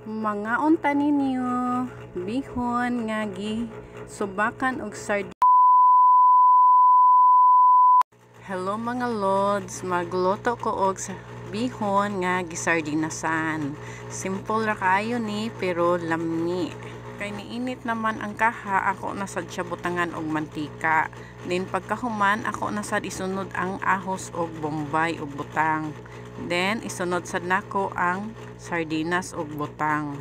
Mangaon ta ninyo bihon nga gisubakan og sardines. Hello mga lods, magluto ko og bihon nga gisardinasan. Simple ra kaayo ni pero lami. Kay niinit naman ang kaha, ako na sad siya butangan og mantika. Then pagkahuman, ako na sad isunod ang ahos og bombay og butang. Then isunod sad nako ang sardinas og butang.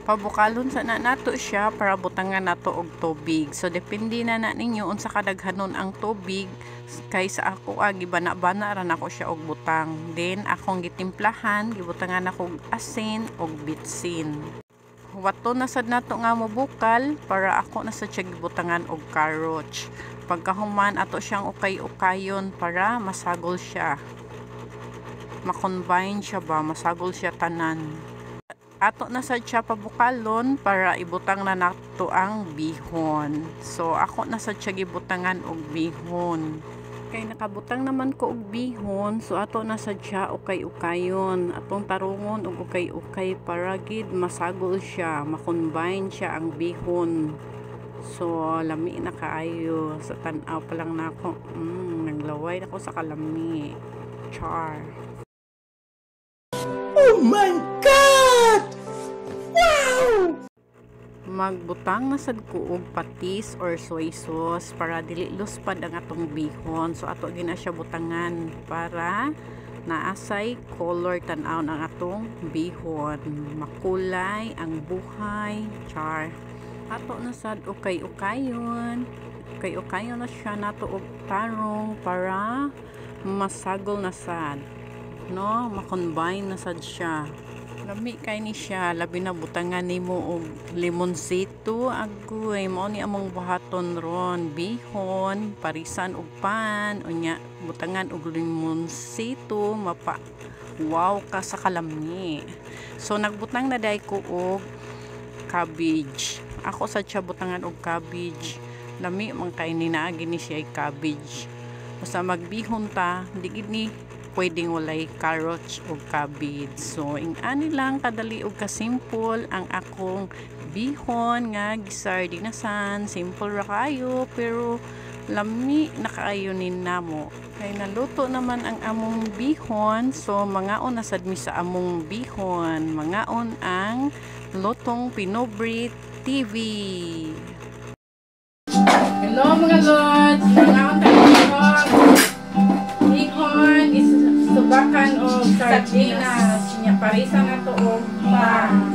Pabukalon sa na nato siya para butangan nato og tubig. So depende na na ninyo unsa kadaghanon ang tubig, kay sa ako gibana-bana ra nako siya og butang. Then akong gitimplahan, gibutangan nako og asin og bitsin. Wato na sad nato nga mobukal para ako na sad siya gibutangan og carrots. Pagkahuman ato siyang ukay-ukayon para masagol siya. Ma-combine siya ba, masagol siya tanan. Ato na sad siya pabukalon para ibutang na nato ang bihon. So ako na sad siya gibutangan og bihon. Kay nakabutang naman ko og bihon, so ato na sad siya ukay-ukayon. Atong tarungon og ukay-ukay para gid masagol siya, ma-combine siya ang bihon. So lami na kaayo sa tan-aw pa lang nako. Naglaway nako sa kalami. Char. Oh my God! Wow! Magbutang na sad ko og patis or soy sauce para dili luspad ang atong bihon. So ato gina siya butangan para naasay color tan-aw ang atong bihon. Makulay ang buhay. Char. Ato na sad ukay-ukayon. Ukay-ukayon na siya nato og tarong para masagol na sad. No, ma-combine na sad siya. Lami kay ni siya, labi na butangan nimo og limonsito, agoy, mao ni among buhaton ron, bihon, parisan og pan, unya butangan og limonsito, mapa wow ka sa kalami. So nagbutang na day ko og cabbage. Ako sad siya butangan og cabbage. Lami man kay ni naagi ni siya cabbage. Basta magbihon ta, di gid ni pwedeng walay carrots o cabbage. So, ing-ani lang kadali og kasimple ang akong bihon nga gisardinasan. Simple ra kayo pero lami na kaayo ni namo. Kay naluto naman ang among bihon, so mangaon na sad mi sa among bihon. Mangaon ang Lutong Pinobre TV. Hello mga lods, mangaon tayo bihon is subakan og sardinas. Nya parisa na to og pan.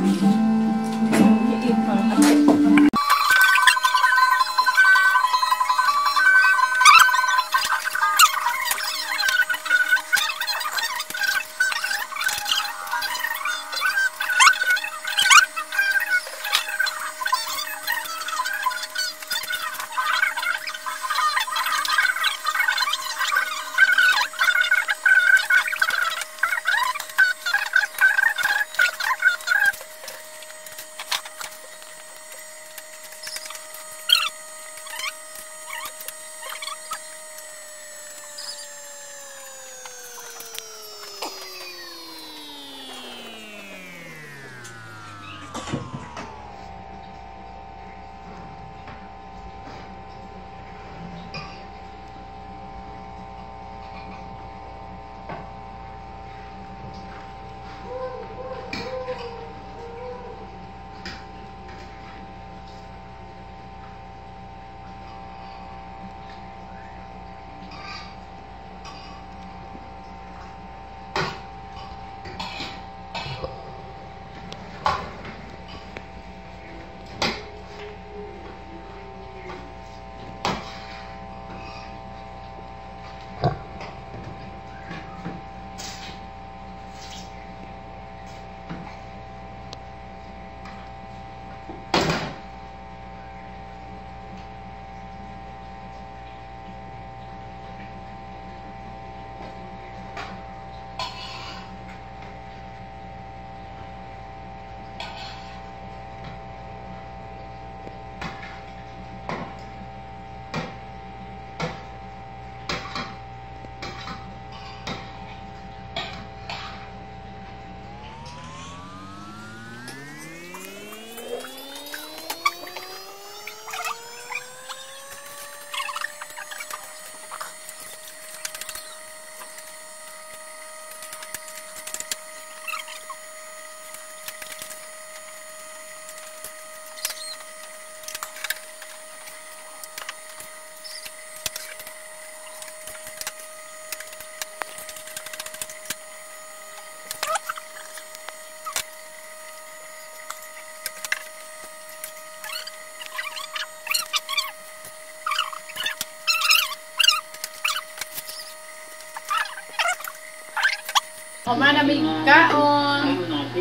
Kumain na kaon.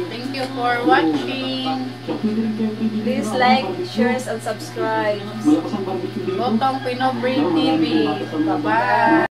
Thank you for watching. Please like, share, and subscribe. Lutong Pinobre TV. Bye-bye.